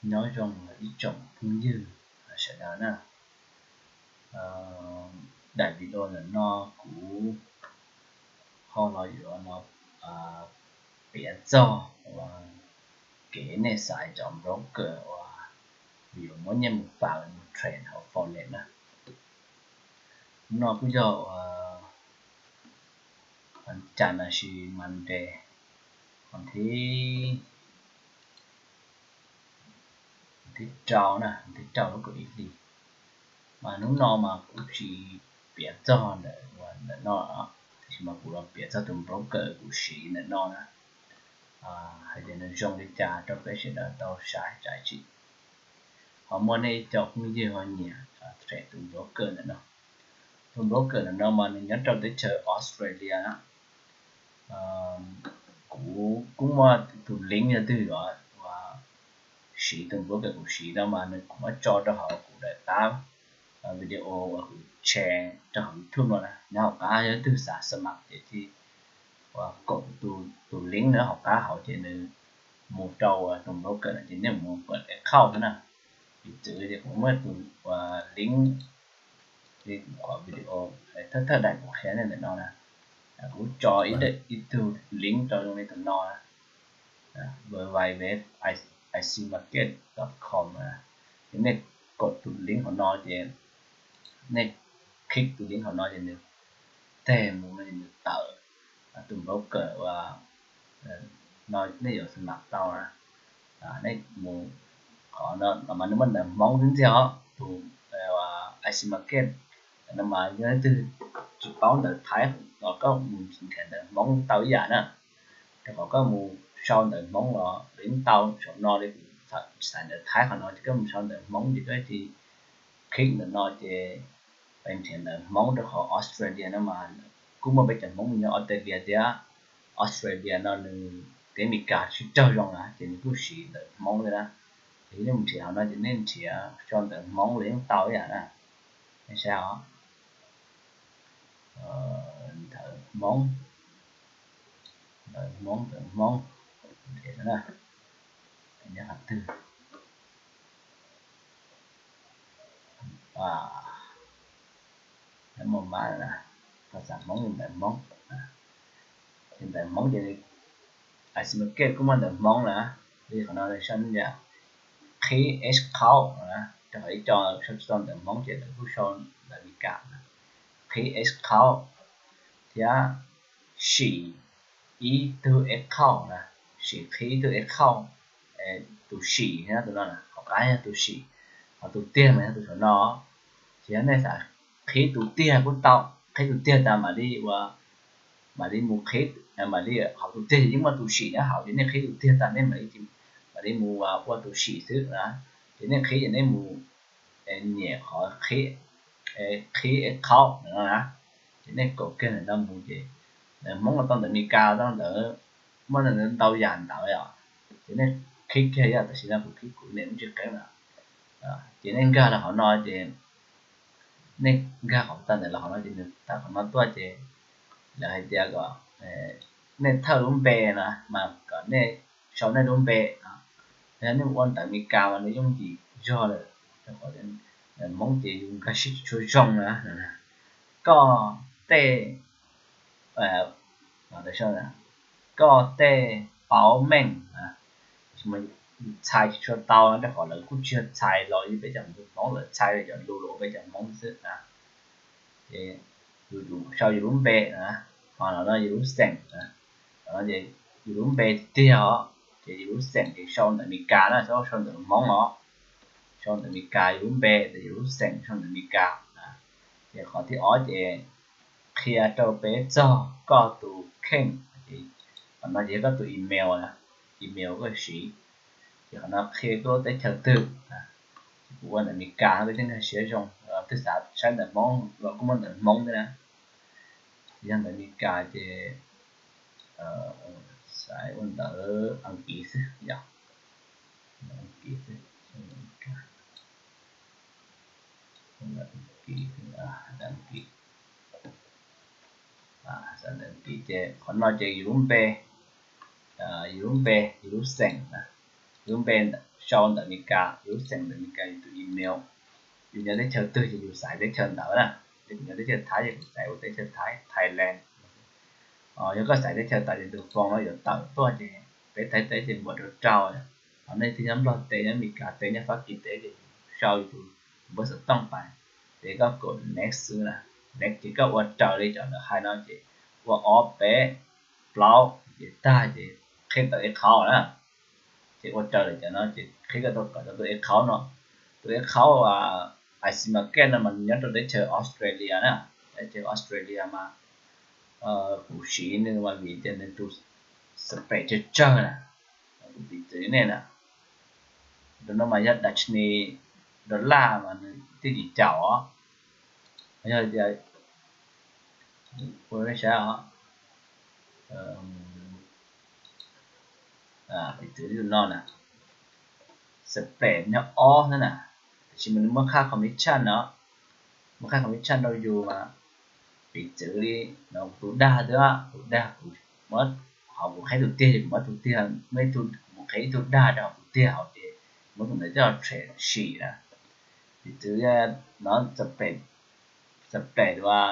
Nyob zoo ib tsoom phooj ywg sawv daws na. Daim video ntawm no kuv ho los yuav los piav txog uas kev nej xaiv cov broker uas yuav muab nyiaj mus fav mus trade hauv Forex na. Hnub no kuj yog uas cas na, sis Monday, thib thib rau na, thib rau lub kaum ib hlis. Mas hnub no mas kuv tsis piav txog ntawm ntawm no, tiam sis mas kuv los piav txog tus broker kuv siv ntawm no na, hais tias nws zoo li cas rau peb sawv daws tau saib tsam sim ho muaj nej cov phooj ywg ho nyiam trade tus broker ntawm no. Tus broker ntawm no mas nws nyob rau teb chaws Australia na. Kuv kuj muaj tus link yog twg yuav siv tus broker kuv siv no mas nws kuv muab tso rau hauv kuv daim tab video uas kuv share rau hauv YouTube no na. Nyob hauv qab yog twg xav xab mam ces cia li uas kaum tus link na hauv qab hauv ces nws mus rau tus broker no ces nej mus kov account xwb na. Piv txwv ces kuv muaj tus link li qhov video thawj thawj daim kuv qhia nej ntawm no na. Kuv tso ib tug link rau zoo li tus no na, www icmarket com na. Ces nej kov tus link hauv no ces nej click tus link hauv no ces nws teg mus no ces nws tawm tus broker uas no nej yuav xab mam tau na. Nej mus qhov no mas nws muaj ntawv Hmoob xwb ntxiag os. Tus icmarket no mas yog leej twg tsis paub ntawv Thaib los koj mus nrhiav ntawv Hmoob tau ib yam na. Rau qhov koj mus sau ntawv Hmoob los yeej tau. Saum no li kuv xaiv ntawv Thaib qhov no ces koj mus sau ntawv Hmoob ces koj cia li click ntawm no ces peb nrhiav ntawv Hmoob rau qhov Australia no mas kuj muaj peb cov Hmoob nyob Australia thiab. Australia no nws teb Amelikas sib raug zoo na ces nws kuj siv ntawv Hmoob li na. Ces nej mus nrhiav hauv no ces nej nrhiav sau ntawv Hmoob los yeej tau ib yam na. Nej saib os, ntawv Hmoob, ntawv Hmoob, ntawv Hmoob, nrhiav na, nyob qhov twg? Nyob maj mam na, phas xas Hmoob li ntawv Hmoob. Ces ntawv Hmoob ces icmarket kuj muaj ntawv Hmoob na. Li qhov no sau tias qhib account na, rau qhov ib co sau tsis tau ntawv Hmoob ces lawv kuj sau ntawv Amelikas na. Qhib account thiab sim ib tug account na, sim qhib ib tug account, tus sim na, tus no hauv qab yog tus sim, ho tus tiag mas yog tus saum no. Ces yog nej xav qhib tus tiag kuj tau, qhib tus tiag tas mam li ua, mam li mus qhib, mam li, hauv tus tiag ces yeej muaj tus sim nyob hauv, ces nej qhib tus tiag tas nej mam li, mam li mus ua tus sim xwb na. Ces nej qhib ces nej mus nyiam qhov qhib account no na. Ces nej kaum kiag ntawm no mus ces ntawv Hmoob los tau ntawv Amelikas tau ntawv, muaj ntau yam ntawv os. Ces nej qhib kiag yom, tam sim no kuv qhib kuv niam lub tsis qeeb na. Ces nej nkag los qhov no ces nej nkag qhov tau ntawv los qhov no ces nws tawm qhov no tuaj ces lawv hais tias kom nej thawj lub npe na, mas kom nej sau nej lub npe. Yog nej ua ntawv Amelikas mas nws yooj yim zog lawm, rau qhov ntawv Hmoob ces yus nkag siab tsis tshua zoo na. Koj tej, koj tej pauv meej, yus txhais tsis tshua tau na, rau qhov lawv kuj tsis yog txhais los li peb cov Hmoob, lawv txhais cov lus los ua peb cov Hmoob xwb na. Ces yus sau yus lub npe na, ho no yus lub xeem na, no ces yus lub npe tiag os, ces yus lub xeem ces sau ntawv Amelikas na, txhob sau ntawv Hmoob os. Sau ntawv Amelikas yus lub npe, ces yus lub xeem sau ntawv Amelikas na. Ces qhov thib ob ces qhia rau peb txog koj tus kheej, qhov no ces yog koj tus email na, email koj siv. Ces qhov no qhia koj lub teb chaws twg. Ces kuv ua ntawv Amelikas koj thiaj nkag siab zoo, twb xav saib ntawv Hmoob los kuj muaj ntawv Hmoob thiab na. Yog ntawv Amelikas ces xav ua ntawv Askiv xwb yom. Ntawv Askiv xwb, ntawv Askiv, ntawv Askiv, ntawv Askiv ces qhov no ces yus lub npe, yus lub npe, yus lub xeem, yus lub npe sau ntawm Amelikas, yus lub xeem ntawm Amelikas, yus tus email. Yus nyob teb chaws twg ces yus xaiv teb chaws ntawd na. Yog kuv nyob teb chaws Thaib ces kuv xaiv ua teb chaws Thaib, Thailand. Yog koj xaiv teb chaws tod ces tus phone no yuav tawm tuaj ces peb Thaib teb ces npuam rau rau. Ho nej twb nyob Nplog teb, nyob Amelikas teb, nyob Fab Kis teb ces yus sau yus tus npawb xov tooj pais, ces koj kom next xwb na. Next ces koj ua raws li cov ntawd hais no ces ua ob peb plaub ces tag ces qhib tau ib qhov na. Ces ua raws li cov no ces qhib koj tau kom tau tus ib qhov no. Tus ib qhov IC Market no mas nyob rau teb chaws Australia na. Teb chaws Australia mas kuv siv nws mas vim tias nws tus space tsawg tsawg na. Kuv piv txwv nej na, tus no mas yog dav tsi ni dollar mas nws thiaj li caum os. Yog tias ua nej saib os, piv txwv tus no na, space nyob ob xwb na, tiam sis mas nws muab qhaj commission no, muab qhaj commission rau yus mas piv txwv li no, tus dag xwb, tus dag kuv muab, hauv kuv qhib tus tiag ces kuv muab tus tiag, muab ib tug, kuv qhib ib tug dag rau hauv tus tiag hauv ces muab tus ntawd coj los sim na. Piv txwv no, space uas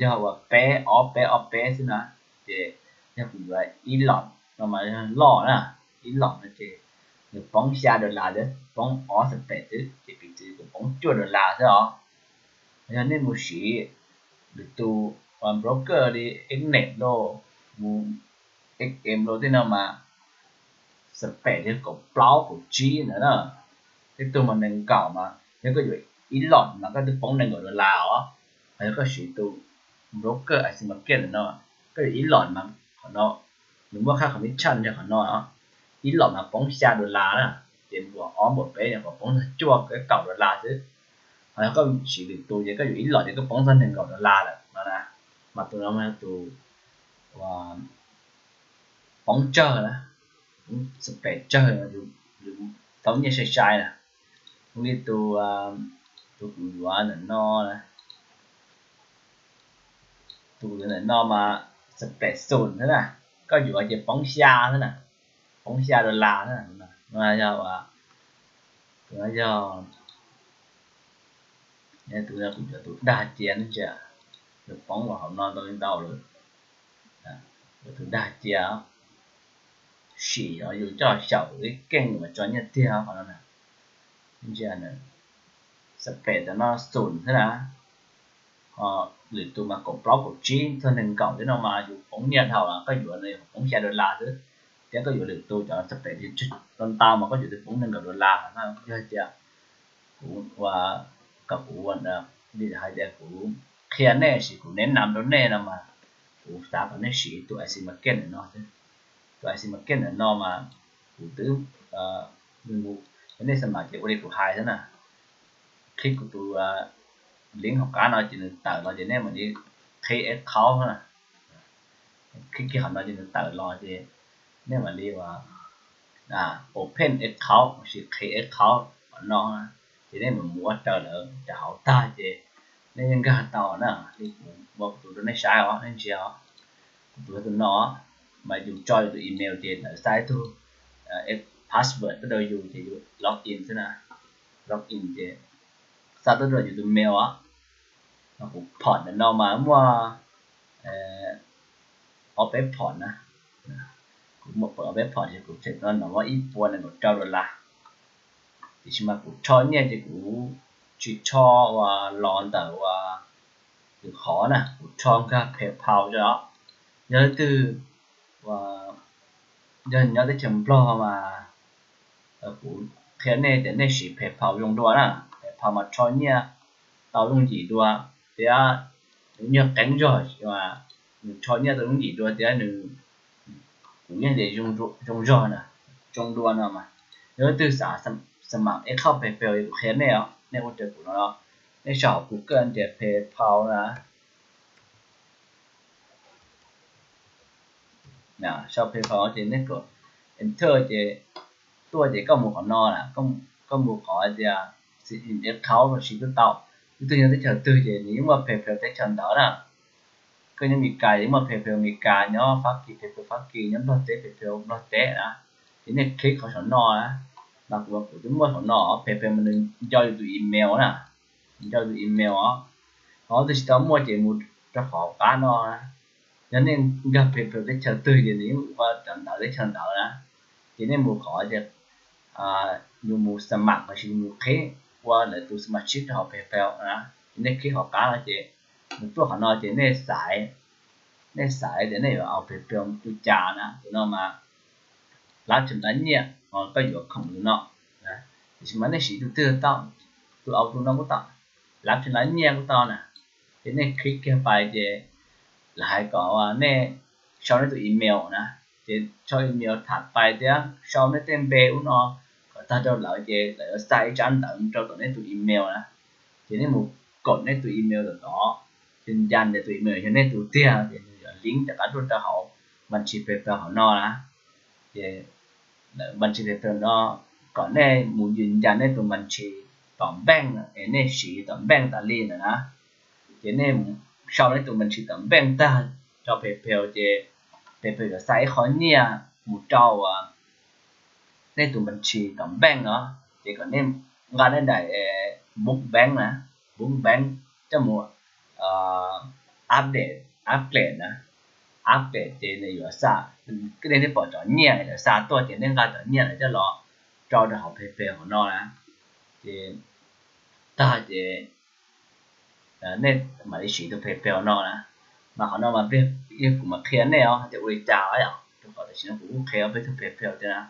yog uas peb ob peb ob peb xwb na, ces yog kuv yuav ib los no mas yog loj na, ib los no ces nws poob xya dollar thiab, poob ob space xwb ces piv txwv kuv poob cuaj dollar xwb os. Yog nej mus siv lwm tus uas broker li Exnet los, mus X M los tej no mas space yog kaum plaub kaum tsib ntawd na. Tej tug mas nees nkaum mas yog koj yuav ib los mas koj twb poob nees nkaum dollar os. Ho yog koj siv tus broker IC Market no, koj yuav ib los mas qhov no nws muab qhaj commission yog qhov no, ib los mas poob xya dollar na, ces npuas ob npuas peb yog poob txog cuaj kaum dollar xwb. Ho yog koj siv lwm tus ces koj yuav ib los ces koj poob txog nees nkaum dollar lawm no na. Mas tus no mas yog tus uas poob tsawg na, space tsawg, yus tau nyiaj sai sai na. Zoo li tus, tus kuv yuav ntawm no, tus kuv yuav ntawm no mas space xoom xwb na, koj yuav ces poob xya xwb na, poob xya dollar xwb na. No yog, tus no yog, tus no kuv yuav tus dag cia ne ntsia, yuav poob los hauv no ntau li ntau lawm. Yuav tus dag cia, sim os, yus coj xyaum ib keej mas tso nyiaj tiag qhov no na. Ntsia, space ntawm no xoom xwb na, ho lwm tus mas kaum plaub kaum tsib txog nees nkaum tej no mas yus poob nyiaj dhau, koj yuav no yog poob xya dollar xwb, thiab koj yuav lwm tus cov space tau ntau mas koj yuav twb poob nees nkaum dollar na. Yog tias kuv ua, kom kuv ua, li hais tias kuv qhia nej, sis kuv neb nam rau nej no mas kuv xav kom nej siv tus IC Market ntawm no xwb. Tus IC Market ntawm no mas kuv twb, nej xa mam ces ua li kuv hais xwb na, qhib kuv tus link hauv qab no ces nws tawm los ces nej mam li qhib account na. Qhib kiag qhov no ces nws tawm los ces nej mam li ua open account los sis qhib account qhov no, ces nej mam mus ua raws lawv cov hauv tag ces nej yeej nkag tau na. Li kuv ua kuv tus rau nej saib os, nej ntsia os. Kuv tus tus no mas yus tso yus tus email ces lawv xa ib tug password tuaj rau yus ces yus log in xwb na. Log in ces xa tuaj rau yus tus mail os. Mas kuv pom ntawm no mas muaj ob peb pom na. Kuv muaj pom ob peb pom ces kuv tseem no muaj ib puas nees nkaum rau dollar. Tiam sis mas kuv rho nyiaj ces kuv tsis rho uas los ntawm uas tus qhov na, kuv rho nkag PayPal tso. Yog leej twg, yog nyob teb chaws Nplog mas kuv qhia nej tias nej siv PayPal zoo dua na. PayPal mas rho nyiaj tau yooj yim dua thiab, nws nyuag qeeb zog mas nws rho nyiaj tau yooj yim dua thiab nws, kuv yeej tias zoo zog na, zoo dua no mas. Yog leej twg xav, xav mam ib qhov PayPal kuv qhia nej os, nej ua raws kuv no, nej sau hauv Google tias PayPal na. Sau PayPal ces nej kom enter ces tuaj ces koj mus qhov no na, koj mus qhov tias sign in account los sis twb tau. Leej twg nyob teb chaws twg ces nws yeej muaj PayPal teb chaws ntawd na. Koj nyob Meskas yeej muaj PayPal Meskas, nyob Fab Kis PayPal Fab Kis, nyob Nplog teb PayPal Nplog teb na. Ces nej click qhov saum no na, Mas kuv, kuv twb muaj hauv no, PayPal mas nws nco yus tus email na, nco yus tus email os. Ho twb tsis tau muaj ces mus rau qhov qab no, yog nej nkag PayPal teb chaws twg ces nws yeej ua cov ntawv teb chaws ntawd na. Ces nej mus qhov tias yus mus xas mam los sis yus mus qhib ua lawv tus xas mam tshib rau hauv PayPal na, ces nej qhib qhov qab no ces nws tuaj qhov no ces nej xaiv, nej xaiv tias nej yuav au PayPal tus cas na, tus no mas lab tsis lab nyiaj ho koj yuav khoom tus no. Tiam sis mas nej siv tus twg tau, tus au tus no kuj tau, lab tsis lab nyiaj kuj tau na. Ces nej qhib kiag pais ces lawv hais kom nej sau nej tus email na. Ces sau email tham pais thiab sau nej tej npe ub no kom tag rau lawv ces lawv yuav xa ib tsab ntawv rau tom nej tus email na. Ces nej mus kom nej tus email tom tod, ces ncas tias tus email yog nej tus tiag ces nws yuav link rov qab tuaj rau hauv npas ntshis PayPal hauv no na. Ces lawv npas ntshis PayPal no kom nej mus ncas nej tus npas ntshis tom npeej es nej siv tom npeej tas li ntawd na. Ces nej sau nej tus npas ntshis tom npeej tag rau PayPal ces PayPal yuav xa ib qho nyiaj mus rau nej tus npas ntshis tom npeej no. Ces kom nej nqa nej daim book bank na, book bank coj mus update, upgrade na, upgrade ces nws yuav xa, nej twb pom cov nyiaj lawv xa tuaj ces nej nqa cov nyiaj lawv coj los rau rau hauv PayPal hauv no na. Ces tag ces nej mam li siv tus PayPal no na. Mas qhov no mas kuv mam qhia nej os tias ua li cas yom, rau qhov tam sim no kuv kuj qhia peb tus PayPal thiab na.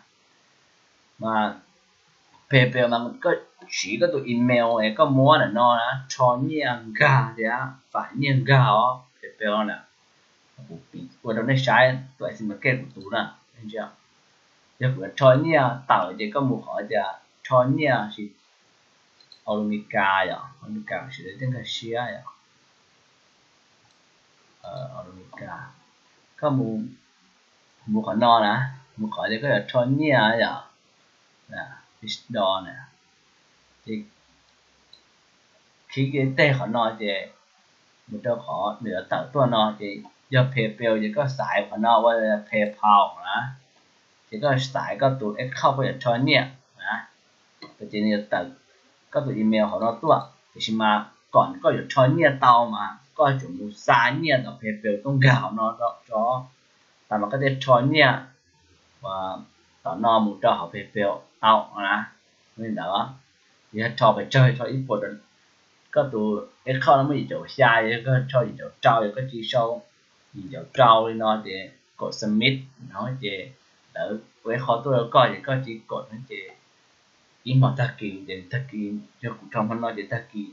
Mas PayPal mas koj siv koj tus email es koj muab ntawm no na rho nyiaj nkag thiab fam nyiaj nkag os, PayPal no na. Kuv ua rau nej saib tus Axies Market kuv tus na. Yog kuv yuav rho nyiaj tawm ces koj mus qhov tias rho nyiaj sis Aus Lus Mes Kas yom, Aus Lus Mes Kas sawv daws thiaj nkag siab yom. Aus Lus Mes Kas, koj mus, mus qhov no na, mus qhov tias koj yuav rho nyiaj yom, Pistol na, ces khib teg qhov no ces mus rau qhov nws yuav tawm tuaj no ces yog PayPal ces koj xaiv qhov no ua PayPal na, ces koj xaiv koj tus account koj yuav rho nyiaj na, ces nws yuav tawm koj tus email hauv no tuaj. Tiam sis mas kom koj yuav rho nyiaj tau mas koj tsuas mus xa nyiaj tom PayPal tuaj nkag hauv no tso. Tas mas koj thiaj rho nyiaj uas tom no mus rau hauv PayPal tau na. Li ntawd, yog rho pes tsawg rho ib puas, koj tus account no muaj yim caum xya, yog koj rho yim caum rau, yog koj cia li sau yim caum rau li no ces kom submit no ces lawv ua ib qho tuaj rau koj ces koj cia li kom no ces ib hmos tag kis ces tag kis, yog kuv rho hmo no ces tag kis,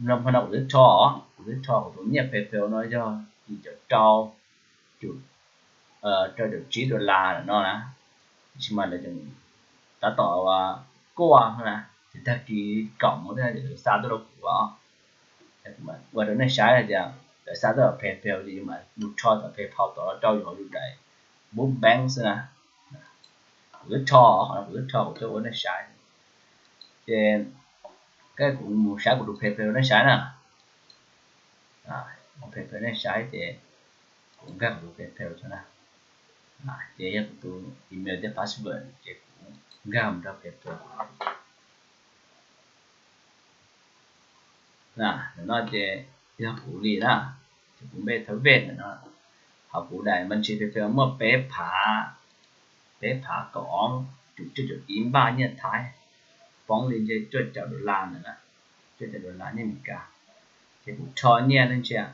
hmo no kuv twb rho, kuv twb rho kuv tus nyiaj PayPal no yog yim caum rau, rau caum tsib dollar no na. Tiam sis mas lawv tseem tab tom kuaj na, ces tag kis kaum moos thiab ces lawv xa tuaj rau kuv os. Ua rau nej saib hais tias lawv xa tuaj tom PayPal ces yus mam mus rho tom PayPal tom los rau yus hauv yus daim book bank xwb na. Kuv twb rho, qhov no kuv twb rho kuv twb ua nej saib. Ces kuv mus saib kuv tus PayPal rau nej saib na. Mus PayPal nej saib ces kuv nkag kuv tus PayPal rau na. Ces yog kuv tus email thiab password ces kuv nkag mus rau PayPal. Ntawm no ces yog kuv li na, ces kuv npe thawj vej ntawm no. Hauv kuv daim npas ntshis PayPal muaj peb phav, peb phav kaum ob cuv cuaj caum ib npaj nyiaj Thaib, poob li ntshe cuaj caum dollar ntawd na, cuaj caum dollar nyiaj Amelikas. Ces kuv rho nyiaj ne ntsia,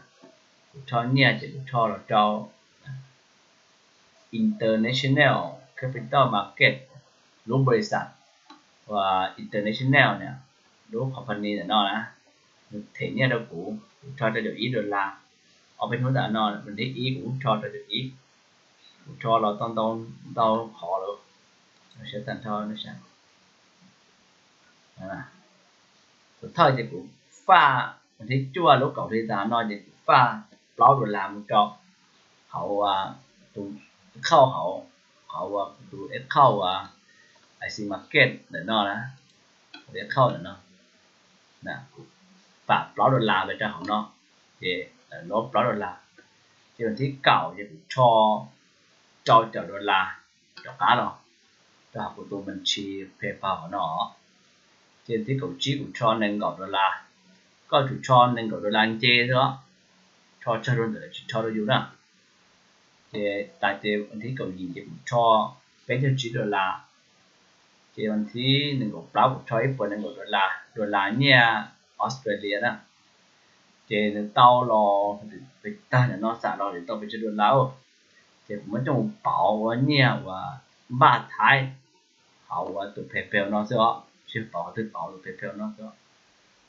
kuv rho nyiaj ces kuv rho los rau International Capital Market, lub npaus lis xas uas International na, lub company ntawm no na, nws them nyiaj rau kuv, kuv rho rau caum ib dollar. Ob peb hnub tas no, nws thib ib kuv rho rau caum ib, kuv rho los tau ntau, ntau qhov lawm. Saib tag nrho, tus thawj ces kuv faj, nws thib cuaj lub kaum hli tas no ces kuv faj plaub dollar mus rau hauv tus account hauv, hauv tus account uas Axies Market ntawm no na, tus account ntawm no, kuv faj plaub dollar los rau hauv no, ces lawv lob plaub dollar. Ces nws thib kaum ces kuv rho rau caum dollar rov qab los. rau hauv kuv tus me ntsis PayPal no. Ces thib kaum tsib kuv rho nees nkaum dollar, koj tsum rho nees nkaum dollar nce xwb os, rho tsawg dua ntawd lawv tsis rho rau yus na. Ces tas ces thib kaum yim ces kuv rho peb caug tsib dollar, ces thib nees nkaum plaub kuv rho ib puas nees nkaum dollar, dollar nyiaj Australia na. Ces nws tau los peb tag ntawm no xam los ces tau peb caug dollar, ces kuv muab coj mus pauv ua nyiaj uas npaj Thaib hauv ua tus PayPal no xwb os, tsis pauv twg pauv tus PayPal no xwb.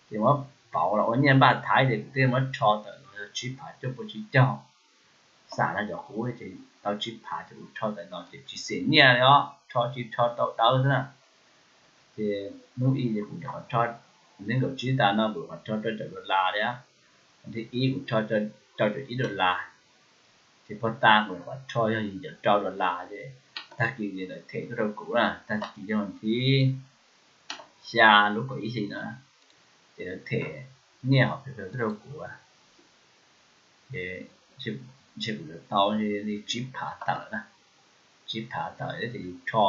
Ces muab pauv los ua nyiaj npaj Thaib ces kuv thiaj muab rho tawm los yog tsib phav cuaj puas tsib caug, xam los cov kuv ces tau tsib phav ces kuv rho tawm los ces tsis xiam nyiaj li os, rho tsis rho tau dawb xwb na. Ces hnub ib ces kuv rov qab rho nees nkaum tsib tas no kuv rov qab rho rau caum dollar li. Thib ib kuv rho rau caum ib dollar, ces puag ta kuv rov qab rho yog yim caum rau dollar ces tag kis ces lawv them tuaj rau kuv na, tag kis yog thib xya lub kaum ib hlis no ces lawv them nyiaj hauv PayPal tuaj rau kuv. Ces ntshe kuv yuav tau li tsib phav tawm na, tsib phav tawm ces yus rho,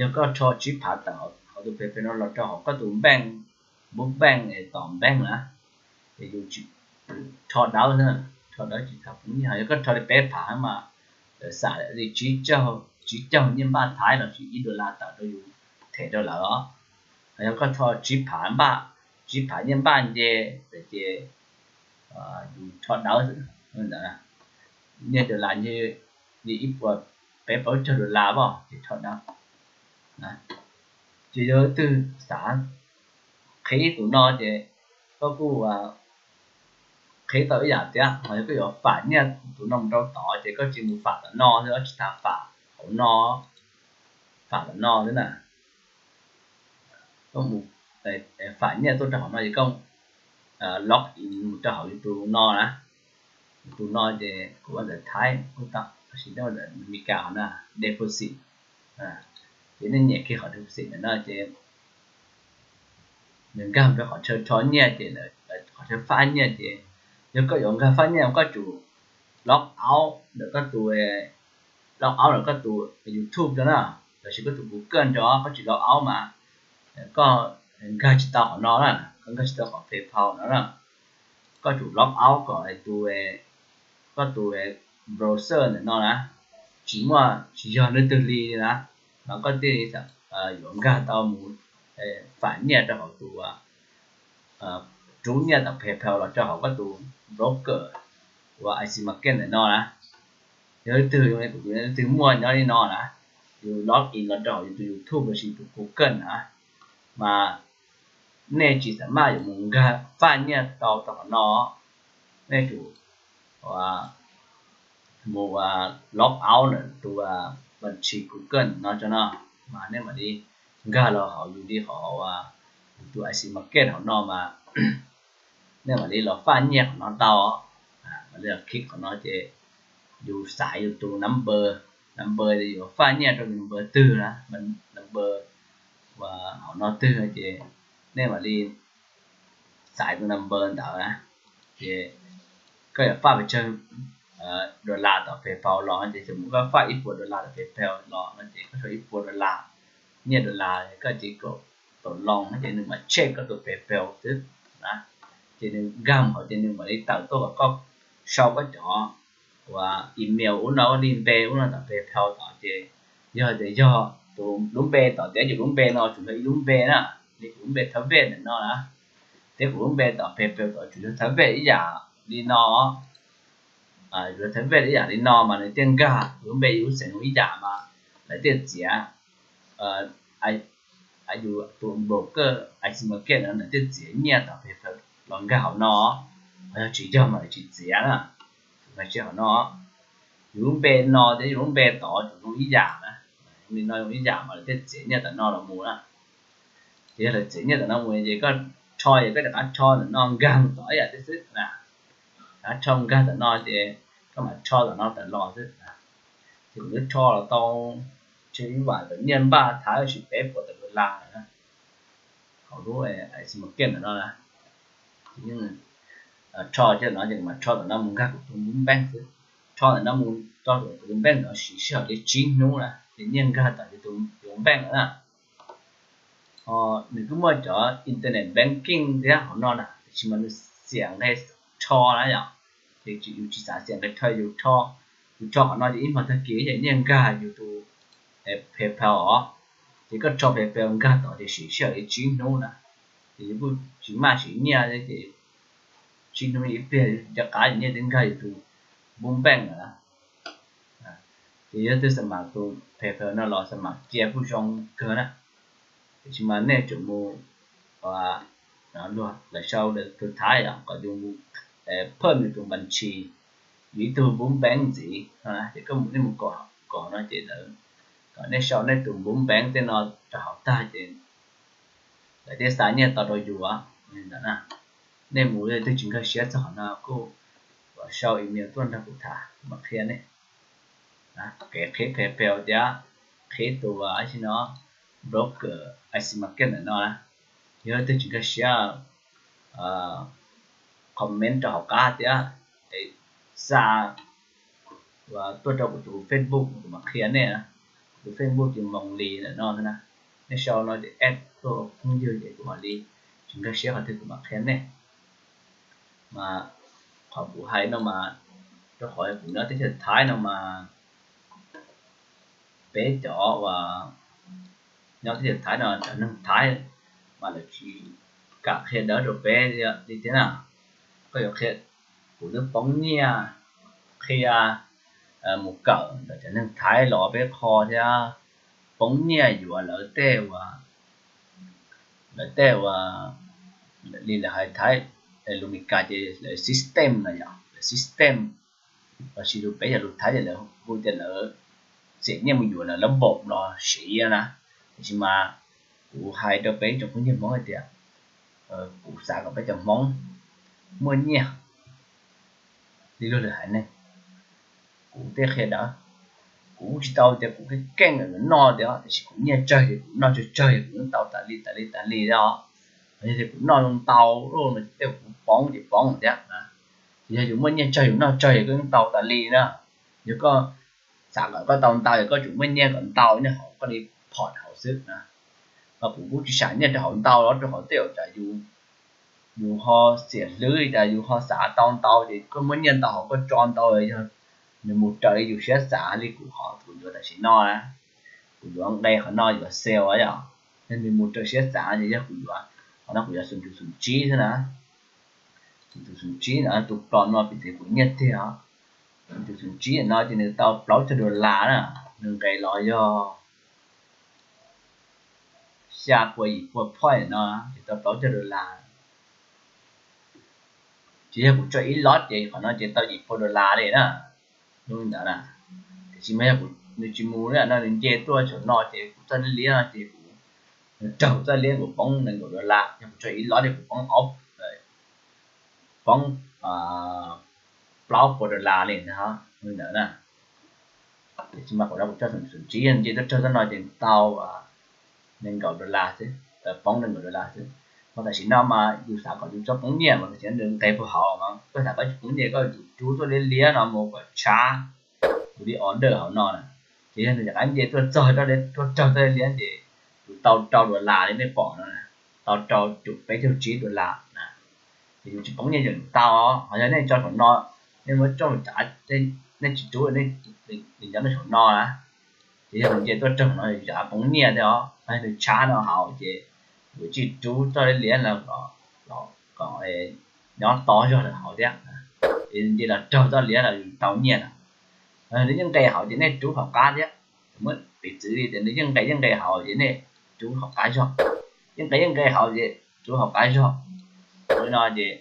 yog koj rho tsib phav tawm hauv tus PayPal no los rau hauv koj tus bank, npub bank es tom bank na, ces yus rho dawb xwb, rho dawb tsis txhob poob nyiaj. Yog koj rho li peb phav mas lawv xam li tsib caug, tsib caug nyiaj npaj Thaib los sis ib dollar tawm rau yus them rau lawv os. Yog koj rho tsib phav npaj, tsib phav nyiaj npaj nce, ces yus rho dawb xwb. Nyiaj dollar nce li ib puas peb plaub caug dollar os ces rho dawb. Ces yog leej twg xav qhib tus no ces koj kuj qhib tau ib yam thiab, ho yog koj yuav fam nyiaj tus no mus rau tod ces koj tsis mus fam tom no xwb, tsis tas fam hauv no, fam tom no xwb na. Koj mus fam nyiaj tuaj rau hauv no ces koj log in mus rau hauv yus tus no na, yus tus no ces kuv ua ntawm Thaib kuj tau, tab sis nej ua ntawm Amelikas hov na, deposit. Ces nej nyem kiag qhov deposit ntawm no ces nws nkag rau qhov chaw rho nyiaj ces, qhov chaw faj nyiaj ces, yog koj yuav nkag faj nyiaj koj tsum log out ntawm koj tus, log out ntawm koj tus YouTube rau na, los sis koj tus Google rau, koj tsis log out mas koj nkag tsis tau qhov no na, koj nkag tsis tau qhov PayPal no na. Koj tsum log out kom tus, koj tus browser ntawm no na tsis muaj, tsis yog leej twg li na, mas koj thiaj li yuav nkag tau mus fam nyiaj rau hauv tus, rub nyiaj tom PayPal los rau hauv koj tus broker uas IC Market ntawm no na. Yog leej twg, leej twg muaj nyob li no na, yus log in los rau hauv yus tus YouTube los sis tus Google na, mas nej tsis xam maj yuav mus nkag faj nyiaj tau tom qhov no. Nej tsum mus log out ntawm tus, tus Google no tso no, mas nej mam li nkag los hauv yus li hauv yus tus IC Market hauv no mas nej mam li los faj nyiaj qhov no tau. Mam li los click qhov no ces yus xaiv yus tus number, number yus faj nyiaj rau number twg na, number uas hauv no twg ces nej mam li xaiv tus number ntawd na. Ces koj yuav faj pes tsawg dollar tom PayPal los ces, txawm mus koj faj ib puas dollar tom PayPal los no ces koj rho ib puas dollar, nyiaj dollar koj cia li kom tau loo no ces nws mam check koj tus PayPal xwb na. Ces nws nkag mus hauv ces nws mam li tawm tuaj kom koj sau koj cov uas email ub no, lub npe ub no tom PayPal tod ces, yog tias yog tus lub npe tom tias yus lub npe no tsum yog ib lub npe na, li kuv lub npe Thaib Vej ntawm no na, thiab kuv lub npe tom PayPal tod tsum yog Thaib Vej ib yam li no, yus Thaib Vej ib yam li no mas nws thiaj nkag, yus lub npe yus lub xeem ib yam mas lawv thiaj txiav, yus tus broker IC Market no lawv thiaj txiav nyiaj tom PayPal los nkag hauv no, ho yog tsis yog mas lawv tsis txiav na. Hais tsis hauv no, yus lub npe no thiab yus lub npe tod tsum zoo ib yam na, li no zoo ib yam mas lawv thiaj txiav nyiaj tom no los mus na. Ces yog lawv txiav nyiaj tom no mus ces koj rho ces koj rov qab rho ntawm no nkag mus tod ib yam thiab xwb na. Rov qab rho nkag tom no ces koj mam rho tom no tawm los xwb. Ces kuv twb rho los tau, tsis ib vam tawm nyiaj npaj Thaib sis peb puas tawm dollar lawm na, hauv lub IC Market ntawm no na. Rho ces no ces kuv mam rho tom no mus nkag kuv tus npub npeej xwb. Rho ntawm no mus rau kuv tus npub npeej no siv sij hawm li tsib hnub na. nyiaj nkag tom yus tus bank na. Nws kuj muaj cov internet banking thiab hauv no na, tiam sis mas nws xiam nqe rho na yom. Ces yus tsis xav xiam nqe rho, yus rho, yus rho qhov no ces ib hmo tag kis ces nyiaj nkag yus tus PayPal os. Ces koj rho PayPal nkag tod ces siv sij hawm li tsib hnub na. Ces yus kuj tsis maj siv nyiaj thiab ces tsib hnub ib pliag cov qab nyiaj twb nkag yus tus npub npeej lawm na. Ces yog twg xam mam tus PayPal no los xam mam cia kuj zoo kawg na. Tiam sis mas nej tsum mus luag lawv sau tus Thaib yom, kom yus mus phawj yus tus npas ntshis, yus ib tug npub npeej ntxiv no na. Ces koj mus, nej mus kom, kom no ces lawv kom nej sau nej tus npub npeej tej no rau hauv tag ces lawv thiaj xa nyiaj tau rau yus li ntawd na. Nej mus leej twg tsis nkag siab txog qhov no kuj sau email tuaj nrog kuv tham, kuv mam qhia nej kev qhib PayPal thiab qhib tus, ib si no, broker IC Market ntawm no na. Yog leej twg tsis nkag siab, comment rau hauv qab thiab xa tuaj rau kuv tus Facebook kuv mam qhia nej. Kuv tus Facebook ces Moos Lis ntawm no na. Nej sau no ces add tuaj phooj ywg ces kuv mam li, tsis nkag siab qhov twg kuv mam qhia nej. Mas qhov kuv hais no mas, rau qhov kuv nyob teb chaws Thaib no mas, peb cov uas nyob teb chaws Thaib no cov neeg Thaib mas lawv tsis kam qhia dawb rau peb li thiab na. Koj yuav qhia, kuv twb poob nyiaj qhia mus kawm ntawm cov neeg Thaib los peb qho thiab, poob nyiaj yuav lawv tej uas, lawv tej uas, li lawv hais Thaib, lus Meskas ces lawv system no yom, lawv system. Los sis lus peb yog lus Thaib ces lawv hu tias lawv txiav nyiaj mus yuav lawv lab npaum los siv na. Tiam sis mas kuv hais rau peb tsoom phooj ywg Hmoob hais tias, kuv xav kom peb cov Hmoob muaj nyiaj li luag lwm haiv neeg. Kuv tej qhia dawb, kuv tsis tau tias kuv keej keej yuav noj tias, tiam sis kuv nyiaj tsawg ces kuv noj tsawg tsawg es kuv yeej tau tas li tas li tas li os. Yog tias kuv noj ntau lawm no ces tej kuv poob ces poob thiab na. Ces yog yus muaj nyiaj tsawg yus noj tsawg es koj yeej tau tas li na. Yog koj xav kom koj tau ntau es koj tsum muaj nyiaj kom ntau nyob hauv koj li phom hauv xwb na. Mas kuv kuj tsis sam nyiaj rau hauv ntau los rau qhov tej zaum tsam yus ho xiam hlwb, cas yus ho xav tau ntau ces koj muaj nyiaj ntau hauv koj tso ntau, yog nws mus raws li yus siab xav li kuv qhov kuv yuav tam sim no na. Kuv yuav nqe qhov no yuav sale yom, yog nws mus raws siab xav ces yog kuv yuav qhov no kuv yuav xoom tus xoom tsib xwb na. Xoom tus xoom tsib no tus plos no piv txwv kuv nyiaj tiag os. Xoom tus xoom tsib no ces nws tau plaub caug dollar na, nws nqes los yog xya puas yim pua point no ces tau plaub caug dollar. Ces yog kuv tso ib lot ces qhov no ces tau yim pua dollar li na. Hnub ntawd na, tiam sis mas yog kuv, nws tsis mus li no, nws nce tuaj saum no ces kuv txoj liab liab no ces kuv, nws raug kuv txoj liab kuv poob nees nkaum dollar, yog kuv tso ib lot ces kuv poob ob, poob plaub pua dollar li ntag hnub ntawd na. Tiam sis mas qhov no kuv tso xoom tsib, nce tuaj raug txoj no ces tau nees nkaum dollar xwb, poob nees nkaum dollar xwb. Mas tam sim no mas yus xav kom yus txhob poob nyiaj mas tam sim no nws nqes puag hauv mas koj xav koj tsis poob nyiaj koj yuav tsum rub txoj liab liab no mus kom tshav kuv li order hauv no na. Ces yog nws rov qab nce tuaj txog, tuaj raug txoj liab liab ces yus tau rau dollar li nej pom no, tau rau cum peb caug tsib dollar na. Ces yus tsis poob nyiaj yeem tau. Ho yog nej tso saum no, nej muab tso tsav, nej tsis rub, nej nyob nej saum no na, ces yog nws nce tuaj raug no yus rov qab poob nyiaj thiab os. Nws tshav no hauv ces yus tsis rub txoj liab liab no kom nyob tob zog lawm hauv thiab. Es nws nce los raug txoj liab los yus tau nyiaj lawm. Nws yeej nqes hauv ces nej rub hauv qab thiab. Muab piv txwv li tias nws yeej nqes yeej nqes hauv ces nej rub hauv qab zog, yeej nqes yeej nqes hauv ces rub hauv qab zog. Li no ces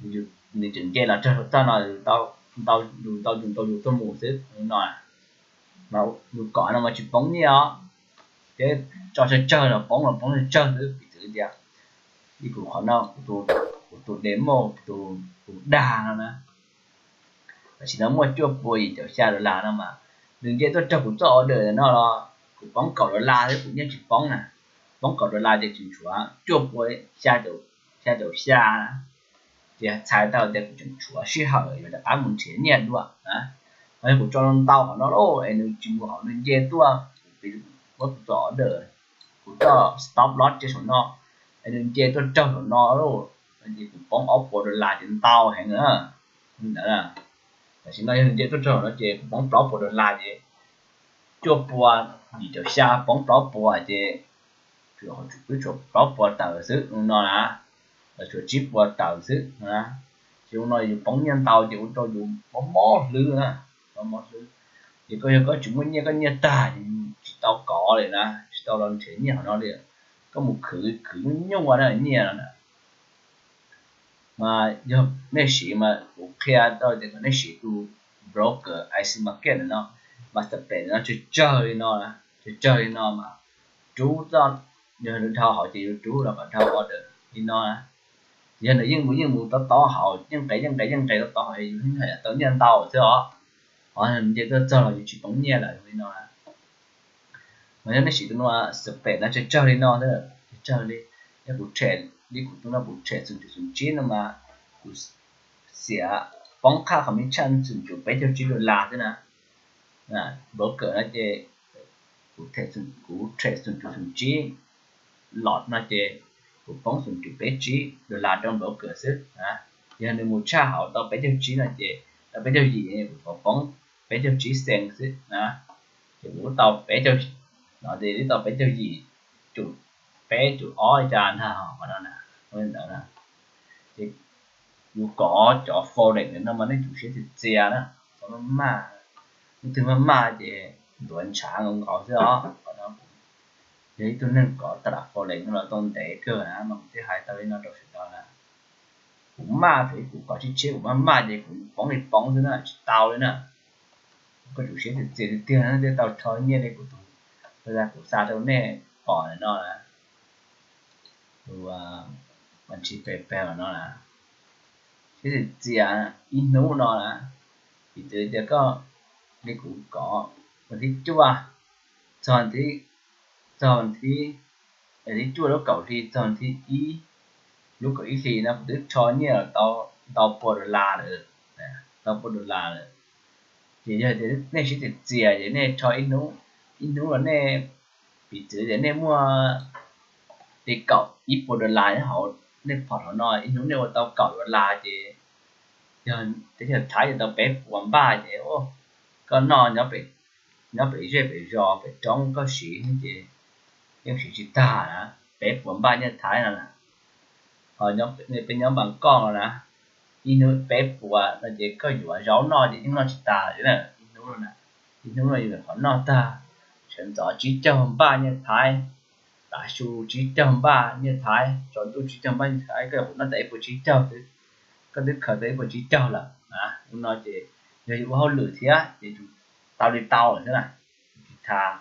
nws tseem nce los raug txoj no, yus tau, yus tau yus tuaj mus xwb no. Mas yus kom no mas tsis poob nyiaj os, ces tso tsawg tsawg los poob, los poob tsawg tsawg xwb. Piv txwv tias li kuv qhov no, kuv tus demo, tus dag no na, tam sim no muaj cuaj pua yim caum xya dollar no mas, nws nce tuaj raug kuv txoj order no los kuv poob kaum dollar xwb, kuv nyiaj tsis poob na. Poob kaum dollar ces tseem tshuav cuaj pua xya caum xya, ces txhais tau tias kuv tseem tshuav sij hawm yuav rov qab mus nrhiav nyiaj dua na. Ho yog kuv tso ntau qhov no lauj es nws tsis mus hauv, nws nce tuaj Muab kuv txoj order, kuv txoj stop loss ces saum no, nws nce tuaj raug saum no lawm ces kuv poob ob puas dollar ces ntau heev na. Ntawd, tam sim no yog nws nce tuaj raug no ces kuv poob plaub puas dollar ces cuaj pua yim caum xya poob plaub puas ces twb tshuav plaub puas tawm xwb no na, los tshuav tsib puas tawm xwb. Ces ua no yus poob nyiaj ntau ces ua rau yus mob mob hlwb na, mob mob hlwb. Ces koj yog koj tsis muaj nyiaj, koj nyiaj tag ces yus tsis tau kov li na, tsis tau los nrhiav nyiaj hauv no li. Koj mus khwv khwv nyuaj nyuaj na nyiaj no na. Mas yog nej siv mas kuv qhia tau tias kom nej siv tus broker IC Market no, mas spread no tsawg tsawg li no, tsawg tsawg li no mas rub txoj, yog dhau hauv ces yus rub los kom dhau order li no na. Yog nws yeej mus yeej mus tob tob hauv, yeej nqes yeej nqes yeej nqes tob tob hauv yus yeej haj yam tau nyiaj ntau xwb os. Ho nws nce tuaj txog los yus tsis poob nyiaj lawm li no na. Mas yog nej siv tus no, spread no tsawg tsawg li no, tsawg tsawg li. Yog kuv trade li kuv tus no kuv trade xoom cum xoom tsib no mas kuv xiam poob qhaj commission xoom cum peb caug tsib dollar xwb na. Broker no ces kuv trade xoom cum xoom tsib lot no ces kuv poob xoom cum peb tsib dollar rau broker xwb na. Yog nws mus tshaj hauv tau peb caug tsib no ces, tau peb caug yim kuv poob peb caug tsib cent xwb na. Ces kuv tau peb caug, no ces twb tau peb caug yim cum peb cum ob li cas ntag qhov no na. Ntawd na, ces yus kov cov forex no mas nej tsum siab txias txias na, txhob maj maj. Leej twg maj maj ces ntuav ntshav nkaus nkaus xwb os. Qhov no yog ib tug neeg kov tas lam forex no los tau ntev kawg na mas kuv thiaj hais tau li no rau sawv daws na. Kuv maj thaum ub kuv kov tshiab tshiab, kuv maj maj ces kuv poob li poob xwb na, tsis tau li na. Koj tsum siab txias txias tiag tiag thiaj tau rho nyiaj li kuv tus, kuv xa rau nej pom no na. Tus, mas tsis pes pes no na, siab txias txias ib hnub no na. Piv txwv tias koj li kuv kov vas thib cuaj txog, txog vas thib, vas thib cuaj lub kaum hli txog vas thib ib lub kaum ib hli no kuv twb rho nyiaj los tau ntau pua dollar lawm, ntau pua dollar lawm. Ces yog tias nej siab txias txias ces nej rho ib hnub, ib hnub los nej, piv txwv tias nej muaj li kaum ib puas dollar nyob hauv nej phom hauv no, ib hnub nej ua tau kaum dollar ces yog teb chaws Thaib ces tau peb puas npaj ces koj noj nyob pem zej pem zos pem roob koj siv ces yeej siv tsis tag na, peb puas npaj nyiaj Thaib no na. Ho peb nyob Npas Koj no na, ib hnub peb puas no ces koj yuav zaub noj ces yeej noj tsis tas li na, ib hnub no na. Ib hnub no yus qhov noj tag, sawv ntxov tsib caug npaj nyiaj Thaib, tav su tsib caug npaj nyiaj Thaib, tsaus ntuj tsib caug npaj nyiaj Thaib, koj yuav qhov noj tas ib puas tsib caug xwb, koj twb khaws tau ib puas tsib caug lawm na. Ua no ces yog yus ua hauj lwm thiab ces yus tau li tau lawm xwb na. Tsis tas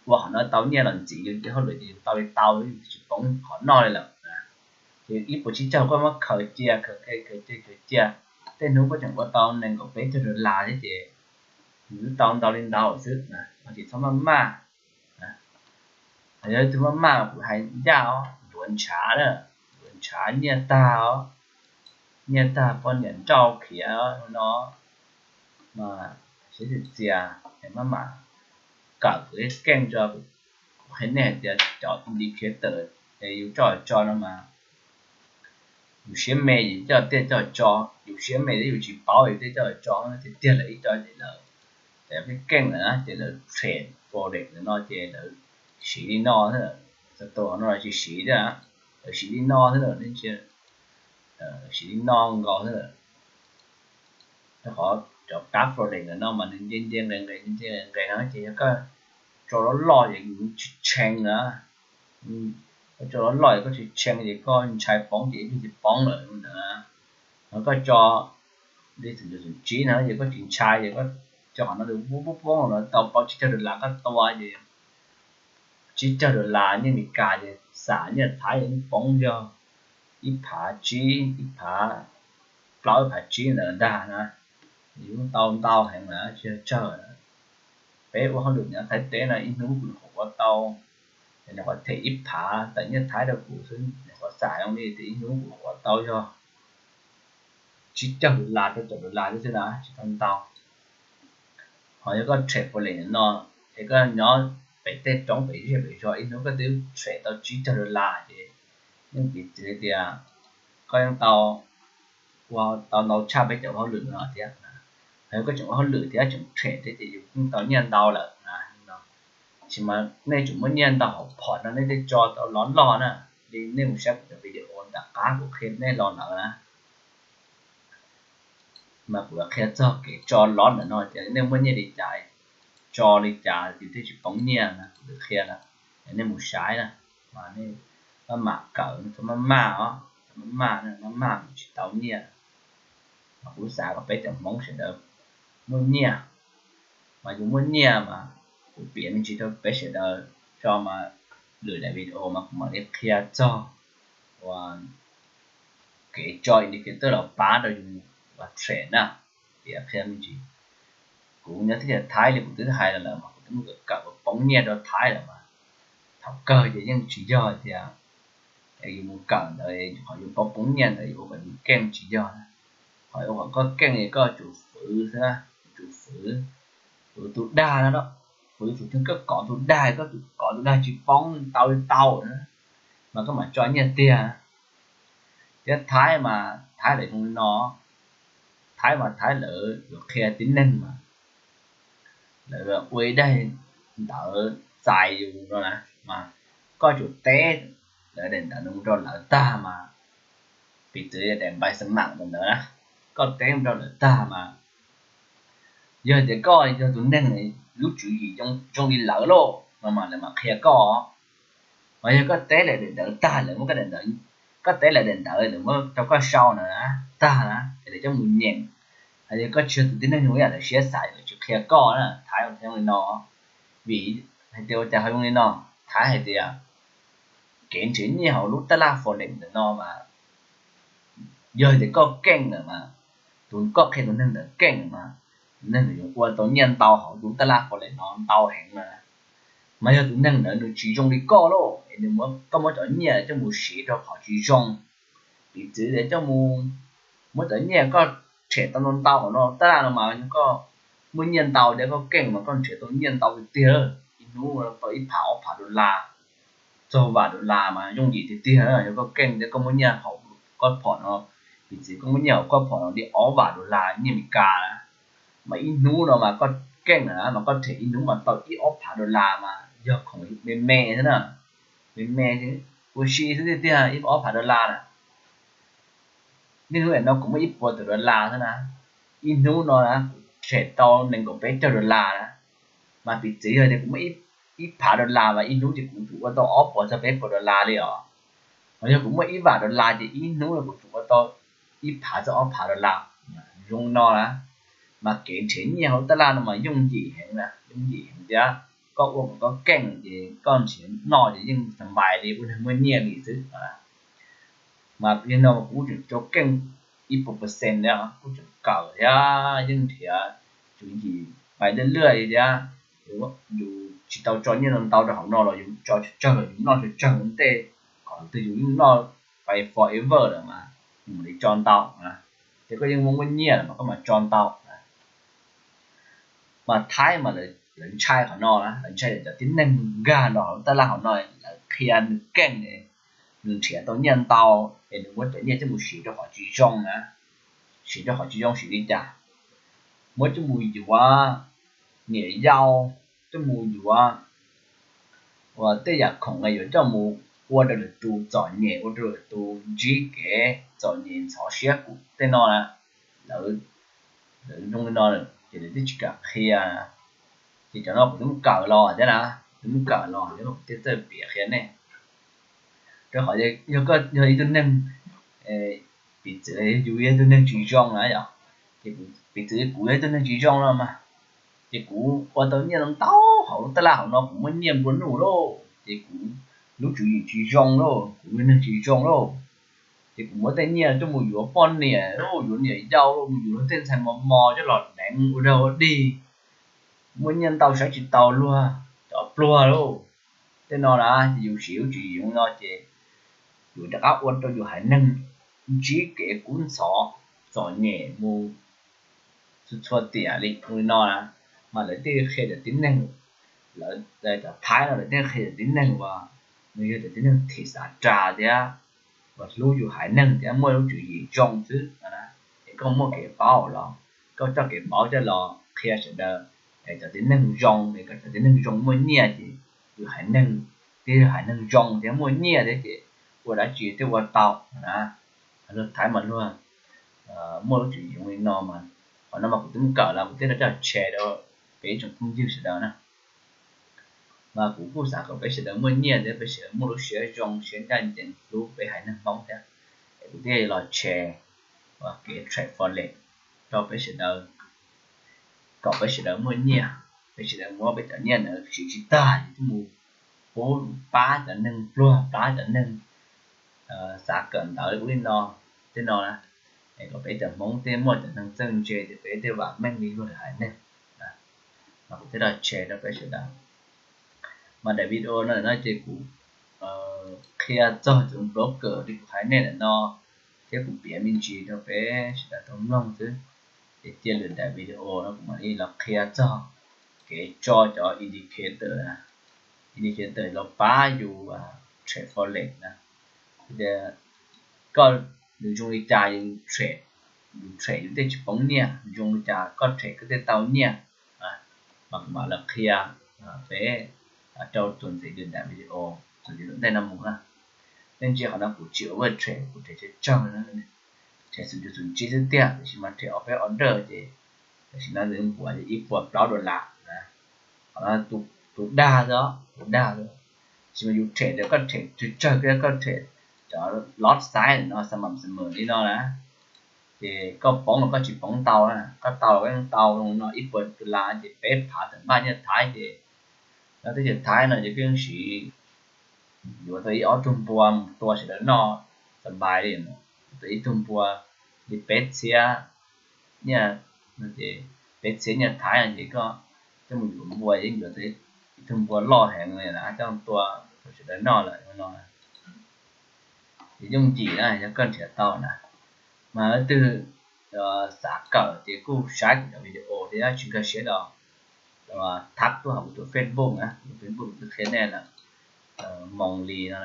ua qhov no tau nyiaj los ntxiv, yus ua hauj lwm ces yus tau li tau, yus tsis poob qhov noj li lawm. Ces ib puas tsib caug koj muab khaws cia, khaws cia, khaws cia, khaws cia, tej hnub koj tseem ua tau nees nkaum peb caug dollar thiab ces yus twb tau ntau li ntau xwb na, ces txhob maj maj. Yog ib tug maj maj kuv hais ncaj os, ntuav ntshav na, ntuav ntshav nyiaj tag os, nyiaj tag poj niam nrauj khiav no, mas siab txias txias, maj mam kawm kuv ib keej tso. Kuv qhia nej hais tias cov indicator es yus coj tso no mas yus siab me yus coj tiaj coj tso, yus siab me thiab yus tsis paub yus tiaj coj tso tiag tiag lawm ib co ces lawv, ces peb keej lawm na ces lawv trade forex no ces lawv siv li no xwb, txhua tus no los tsis siv thiab, lawv siv li no xwb, siv li no nkaus xwb. Rau qhov cov kab forex ntawm no mas nws nce nce nqes nqes nce nce nqes nqes no ces yog koj tso loj loj ces nws tsis tshee na. Koj tso loj loj es koj tsis tshee ces koj ntshai poob ces ib pliag ces poob lawm ntawd. Ho koj tso li xoom cum xoom tsib no ces koj tsis ntshai ces koj tso qhov no poob poob poob no tau plaub tsib caug dollar koj tua ces tsib caug dollar nyiaj Amelikas ces xam nyiaj Thaib poob yog ib phav tsib, ib phav plaub ib phav tsib ntawd ntag na. Yus tau ntau heev na, tsis yog tsawg. Peb ua hauj lwm nyob Thaib teb no ib hnub kuv nyuam qhuav ua tau, nyuam qhuav them ib phav tawm nyiaj Thaib rau kuv xwb, nyuam qhuav xam zoo li tias ib hnub kuv nyuam qhuav tau yog tsib caug dollar rau caum dollar xwb na, tsis tau ntau. Ho yog koj trade forex no, Es koj nyob pem tej roob pem zej pem zos ib hnub koj twb them tau tsib caug dollar ces yeej piv txwv tias koj yeej tau ua tau ntau tshaj peb cov ua hauj lwm no thiab. Yog koj tseem ua hauj lwm thiab tseem them thiab ces yus yeej tau nyiaj ntau lawm na. Tab sis mas nej tseem muaj nyiaj ntau hauv phom no nej thiaj tso tau lov loj na. Li nej mus saib kuv cov video nram qab kuv qhia nej los lawm na. Mas kuv yuav qhia txog kev tso lov ntawm no tias nej muaj nyiaj li cas, tso li cas yus thiaj tsis poob nyiaj na, kuv twb qhia lawm. Nej mus saib na, mas nej maj mam kawm, txhob maj maj os, txhob maj maj, maj maj mas tsis tau nyiaj. Mas kuv xav kom peb cov Hmoob sawv daws muaj nyiaj, mas yus muaj nyiaj mas kuv piav me ntsis rau peb sawv daws tso mas lwm daim video mas kuv mam li qhia txog uas kev tso indicator los pab rau yus ua trade na. Piav qhia me ntsis, kuv nyob teb chaws Thaib li kuv twb hais los lawm mas kuv twb mus kawm kawm poob nyiaj rau Thaib lawm mas thaum kawg ces yeej tsis yog tias yus mus kawm ntawd qhov yus poob poob nyiaj ntawd yus ua kom yus keej tsis yog. Qhov ua kom koj keej koj tsum fwv xwb, tsum fwv, fwv tus dag no, fwv tus twg koj kov tus dag, koj tus kov tus dag tsis poob tau li tau na, mas koj mam tso nyiaj tiag. Thiab Thaib mas Thaib lawv zoo li no, Thaib mas Thaib lawv yuav qhia tib neeg mas lawv ua ib daim ntawv txais yus no na, mas koj tsum teb lawv daim ntawv mus rau lawv tag mas, piv txwv daim npai xa mam ntawd na, koj teb mus rau lawv tag mas yog tias koj yog tus neeg lub tswv yim zoo li lawv lauj no mas lawv mam qhia koj. Mas yog koj teb lawv daim ntawv tag lawv muab koj daim ntawv, koj teb lawv daim ntawv lawv muab rau koj sau na, tag na es lawv coj mus nyeem, hais tias koj tsis yog tus tib neeg zoo ib yam lawv siab xav lawv tsis qhia koj na. Thaib thiab li no, vim hais tias ua cas ho zoo li no, Thaib hais tias kev nrhiav nyiaj hauv lub tab laj Forex ntawm no mas yog tias koj keej lawm mas, tus koj qhia tus neeg ntawd keej lawm mas tus neeg ntawd yuav ua tau nyiaj ntau hauv lub tab laj Forex no ntau heev na. Mas yog tus neeg ntawd nws tsis zoo li koj lauj, es nws muab, koj muab cov nyiaj coj mus siv rau qhov tsis zoo, piv txwv tias coj mus, muab cov nyiaj koj them tau ntau ntau hauv no tab laj no mas koj muaj nyiaj ntau thiab koj keej mas koj nrhiav tau nyiaj ntau tiag tiag, ib hnub tau ib phav ob phav dollar, txog vam dollar mas yooj yim tiag tiag. Yog koj keej thiab koj muaj nyiaj hauv koj phom no, piv txwv koj muaj nyiaj hauv koj phom no li ob vam dollar nyiaj Amelikas na, mas ib hnub no mas koj keej na mas koj them ib hnub mas tau ib ob phav dollar mas yog khoom me me xwb na, me me, ua si xwb tiag tiag ib ob phav dollar na. Niaj hnub no kuv muaj ib puas tawm dollar xwb na, ib hnub no na kuv them tau nees nkaum peb caug dollar na, mas piv txwv yog tias kuv muaj ib phav dollar mas ib hnub ces kuv tsum ua tau ob puas txog peb puas dollar li os. Hos yog kuv muaj ib vam dollar ces ib hnub no kuv tsum ua tau ib phav txog ob phav dollar. Zoo no na, mas kev nrhiav nyiaj hauv tab laj no mas yooj yim heev na, yooj yim heev thiab koj ua kom koj keej ces koj nrhiav noj ces yeej xa npais li ua neeg muaj nyiaj li xwb. Mas yog no kuv tseem tso keej ib puas percent thiab, kuv tseem kawm thiab yeej nrhiav tswv yim pais lwj lwj li thiab. Yus tsis tau tso nyiaj ntau ntau rau hauv no los yus tso tsawg tsawg los yus noj tsawg tsawg ua ntej, kom tus twg yus yeej noj pais forever lawm mas yus mam li tso ntau. Ces koj yeej muaj muaj nyiaj lawm mas koj mam tso ntau. Mas Thaib mas lawv ntshai qhov no na, lawv ntshai cov tib neeg nkag los hauv tab laj hauv no, lawv qhia nws keej, nws nrhiav tau nyiaj ntau, es nws muab cov nyiaj coj mus siv rau qhov tsis zoo na. Siv rau qhov tsis zoo siv li cas? Muab coj mus yuav niam yau, coj mus yuav ua tej yam khoom yuav coj mus ua rau lwm tus txom nyem, ua rau lwm tus ntsib kev txom nyem ntxhov siab kuj tej no na. Lawv, lawv zoo li no ces lawv twb tsis kam qhia. Ces cov no kuv twb muab kawm los thiab na, kuv twb muab kawm los thiab kuv thiaj txawj piav qhia nej. Rau qhov yog koj yog ib tug neeg, piv txwv yus yog ib tug neeg tsis zoo na yom, ces piv txwv kuv yog ib tug neeg tsis zoo no mas, ces kuv ua tau nyiaj ntau hauv lub tab laj hauv no, kuv muaj nyiaj nplua nuj lauj, ces kuv lub tswv yim tsis zoo lauj, kuv yog neeg tsis zoo lauj. Ces kuv muab tej nyiaj coj mus yuav poj niam lauj, yuav niam yau lauj, mus yuav luag tej ntxhais mos mos coj los deev ua dog ua dig, muaj nyiaj ntau saib tsis taus luag, cov pluag lauj. Tej no na ces yus siv lub tswv yim zoo no ces yus rov qab ua rau yus haiv neeg ntsib kev kub ntxhov txom nyem mus txhua txhua tiam li no na. Mas lawv thiaj qhia cov tib neeg Cov Thaib no lawv thiaj qhia cov tib neeg uas nws yog cov tib neeg thim xav ras thiab uas hlub yus haiv neeg thiab muaj lub tswv yim zoo xwb no na. Es koj muaj kev paub los koj coj kev paub coj los qhia sawv daws, es cov tib neeg zoo es kom cov tib neeg zoo muaj nyiaj ces yus haiv neeg thiaj yog haiv neeg zoo thiab muaj nyiaj thiab ces ua dab tsi thiaj ua tau no na. Luag Thaib mas luag muaj lub tswv yim li no mas, qhov no mas kuv twb kawm los kuv thiaj rov coj share rau peb ib tsoom phooj ywg sawv daws na. Mas kuv kuj xav kom peb sawv daws muaj nyiaj thiab peb sawv daws muaj lub siab zoo siab ncaj ncees hlub peb haiv neeg Hmoob thiab, es kuv thiaj los share uas kev trade forex rau peb sawv daws, kom peb sawv daws muaj nyiaj, peb sawv daws muab peb cov nyiaj ntawd siv tsis tag ces thiaj mus pub pab cov neeg pluag, pab cov neeg xav kawm ntawv ub li no, tej no na, es kom peb cov Hmoob thiaj muaj cov neeg txawj ntse ces peb thiaj vam meej li luag lwm haiv neeg. Mas kuv thiaj los share rau peb sawv daws. Mas daim video no no ces kuv qhia txog cov broker li kuv hais nej ntawm no, thiab kuv piav me ntsis rau peb sawv daws tau mloog xwb. Ces cia lwm daim video no kuv mam li los qhia txog kev tso cov indicator, indicator los pab yus trade forex na. Tias koj, nws zoo li cas yus trade, yus trade yus thiaj tsis poob nyiaj, nws zoo li cas koj trade koj thiaj tau nyiaj. Mas kuv mam los qhia peb rau txuas ntxiv lwm daim video txuas ntxiv tom ntej no mus na. Nej ntsia qhov no kuv tsis over trade, kuv trade tsawg tsawg na, trade xum cuv xum tsib xwb tiag, tiam sis mas trade ob peb order ces tam sim no nws npuav ib puas plaub dollar na. Qhov no tus dag xwb, tus dag xwb. Tiam sis mas yus trade ntawd koj trade tsawg tsawg thiab koj trade cov lot size no xa mam xa mem li no na, ces koj poob los koj tsis poob ntau na, koj tau los koj yeej tau no ib puas dollar ces peb phav tawm npaj nyiaj Thaib ces, no teb chaws Thaib no ces koj yeej siv, yuav tau ib ob tug npua mus tua sawv daws noj xas npais li, yuav tau ib tug npua li peb txhiab nyiaj, peb txhiab nyiaj Thaib no ces koj coj mus yuav npua yeej yuav tau ib tug npua loj heev li na coj tua rau sawv daws noj lawm no. Ces yooj yim na yog koj nrhiav tau na. Mas leej twg xav kawm ces kuj saib kuv cov video thiab tsis nkag siab los thab tuaj hauv kuv tus Facebook na, kuv tus Facebook kuv twb qhia nej lawm, Moos Lis no,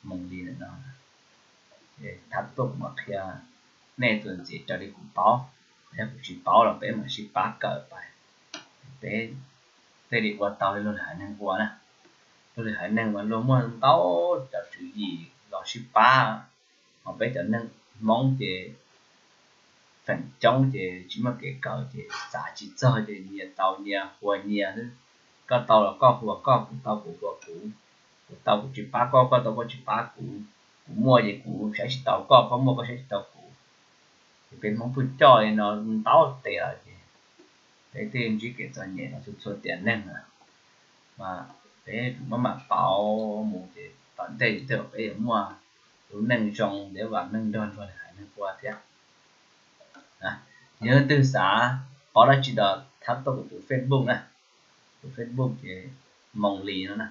Moos Lis ntawm no. Thab tuaj kuv mam qhia nej txuas ntxiv raws li kuv paub, yog kuv tsis paub los peb mam sib pab kawm pais, peb thiaj li ua tau li luag lwm haiv neeg ua na. Luag lwm haiv neeg mas luag muaj ntau cov tswv yim los sib pab, ho peb cov neeg Hmoob ces feem coob ces tsis muaj kev kawm ces xav tsis txog ces nyias tau nyias, hua nyias xwb. Koj tau los koj hua koj, kuv tau kuv hua kuv, kuv tau kuv tsis pab koj, koj tau koj tsis pab kuv, kuv muaj ces kuv saib tsis taus koj, koj muaj koj saib tsis taus kuv. Ces peb Hmoob pheej coj li no ntau tes lawm ces peb thiaj ntsib kev txom nyem no txhua txhua tiam neeg na. Mas peb maj mam pauv mus ces tom ntej thiaj peb yuav muaj lub neej zoo thiab vam meej nrog luag lwm haiv neeg ua thiab. Yog leej twg xav paub dab tsi los thab tuaj kuv tus Facebook na, tus Facebook ces Moos Lis no na.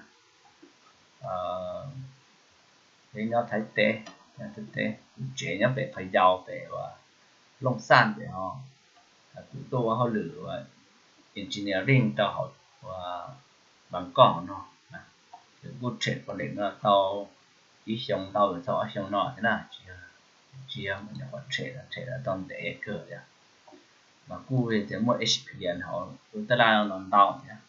Peb nyob Thaib teb, nyob Thaib teb, kuv tsev nyob pem Pha Yau pem uas Looj Xaj pem ho, kuv tuaj ua hauj lwm ua engineering rau hauv Bangkok no. Kuv kuj trade forex no tau ib xyoo ntau txog ob xyoo no thiab na, tsis yog nyuam qhuav trade, trade tau ntev kawg thiab, mas kuj tias muaj experience hauv lub taj laj no ntau thiab.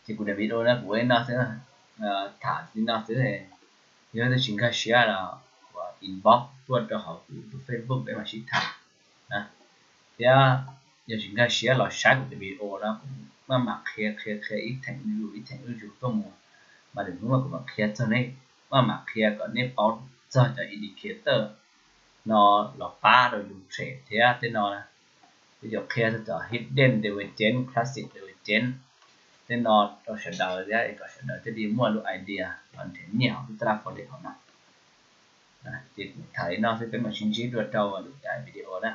Ces kuv daim video no kuv ua li no xwb, tham li no xwb. Yog leej twg tsis nkag siab los inbox tuaj rau hauv kuv tus Facebook peb mam sib tham na. Thiab yog tsis nkag siab los saib kuv tus video no, kuv maj mam qhia qhia qhia ib theem ib yus ib theem ib yus tuaj mus, mas lwm hnub mas kuv mam qhia txog neb, maj mam qhia kom neb paub txog cov indicator no los pab rau yus trade thiab tej no na. Kuv yuav qhia txog cov hidden divergence, classic divergence, tej no rau sawv daws thiab kom sawv daws thiaj li muaj lub idea los nrhiav nyiaj hauv lub taj laj forex hauv no. Ces kuv tham li no xwb, peb mam sib ntsib dua rau lwm daim video na.